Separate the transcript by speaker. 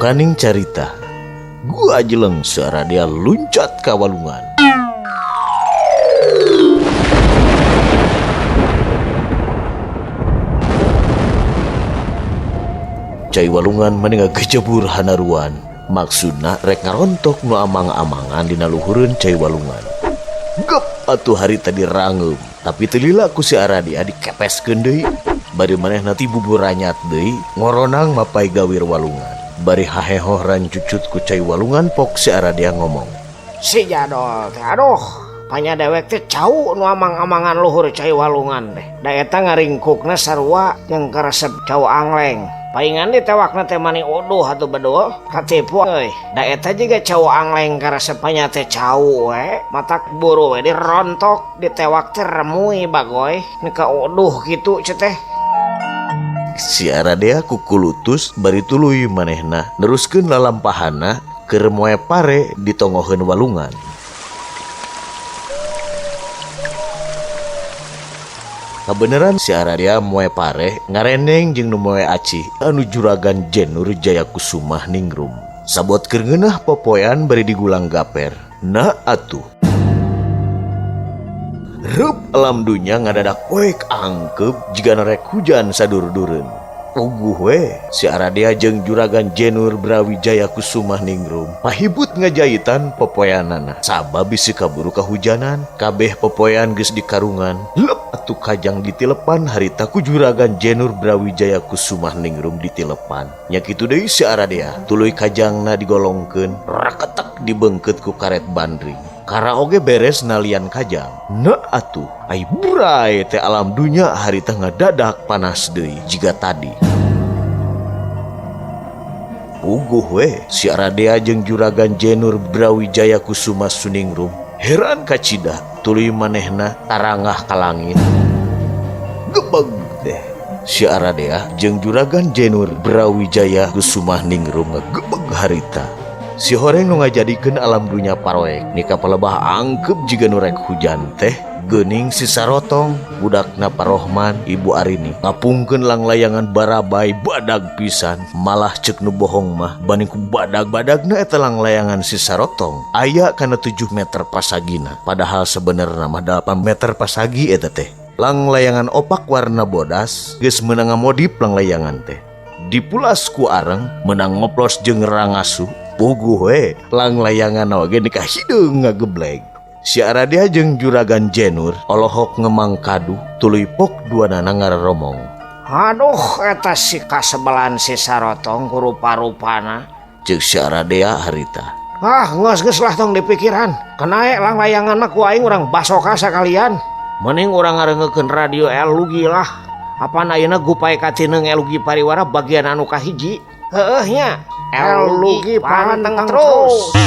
Speaker 1: Mukaning carita, gua jeleng Saradea luncat ka walungan. Cai walungan mani ngagejebur hanaruan, maksudna rek ngarontok nu amang-amangan dina luhureun cai walungan. Gep atuh harita dirangeum, tapi teu lila ku si Aradia dikepeskeun deui. Bari manehna ti buburanyat deui, ngoronang mapai gawir walungan. Bari hahehoh rancucut ku cai walungan pok si Aradia ngomong.
Speaker 2: Si jadol teh aduh, panya dewek teh cau nu amang-amangan luhur cai walungan teh. Da eta ngaringkukna sarua jeung karesep cau angleng. Paingan ditewakna teh mani uduh atuh bedul, katipu euy. Da eta jiga cau angleng karesep panya teh cau we, matak buru we dirontok, ditewak teh remui bagoy, ni ka uduh kitu ce teh.
Speaker 1: Si Aradea kukulutus bari tuluy manehna neruskeun lalampahana keur moe pare ditongoheun walungan. Kabeneran si Aradia moe pare ngareneng jeung nu moe aci anu juragan Jenur Jaya Kusumah Ningrum. Sabot keur ngeunah popoean bari digulang gaper. Na atuh. Reup alam dunya ngadadak poek angkeup jiga rek hujan sadur-dureun. Puguh we si Aradia jeung juragan Jenur Brawijaya Kusumah Ningrum pahibut ngajaitan popoeanana. Sabab bisi kaburu kahujanan, kabeh popoean geus dikarungan. Lep atuh kajang ditilepan harita ku juragan Jenur Brawijaya Kusumah Ningrum ditilepan. Nya kitu deui si Aradia, tuluy kajangna digolongkeun, raketek dibeungkeut ku karet bandring. Karaoge beres nalian kajang. Na atuh, ai burai teh alam dunya harita ngadadak panas deui jiga tadi. Puguh we si Aradea jeung juragan Jenur Brawijaya Kusuma Suningrum heran kacida tuluy manehna tarangah ka langit. Gebeg teh si Aradea jeung juragan Jenur Brawijaya Kusuma Ningrum ngegebeg harita. Si horeng nu ngajadikeun alam dunya paroek nika palebah angkep jiga nu rek hujan teh geuning si Sarotong budakna Parohman Ibu Arini ngapungkeun langlayangan barabai badag pisan malah ceuk nu bohong mah banding ku badag-badagna eta langlayangan si Sarotong aya kana 7 meter pasagina padahal sebenarna mah 8 meter pasagi eta teh. Langlayangan opak warna bodas geus meunang ngamodip langlayangan teh dipulas ku areng meunang ngoplos jeung rangasu. Puguh we langlayangan oge nikah hideung ngagebleg. Si Aradia jeung juragan Jenur olohok ngemang kadu tuluy pok duanana ngararomong.
Speaker 2: Aduh eta si kasebelan si Sarotong ku rupa-rupana.
Speaker 1: Ceuk si Aradia harita.
Speaker 2: Ah geus-geus lah tong dipikiran. Kenae langlayangan mah ku aing urang basoka sakalian. Mending urang ngareungekeun radio Elugi lah. Apan ayeuna gupai katineung Elugi Pariwara bagian anu kahiji. Heueuh nya. Elugi panteng terus.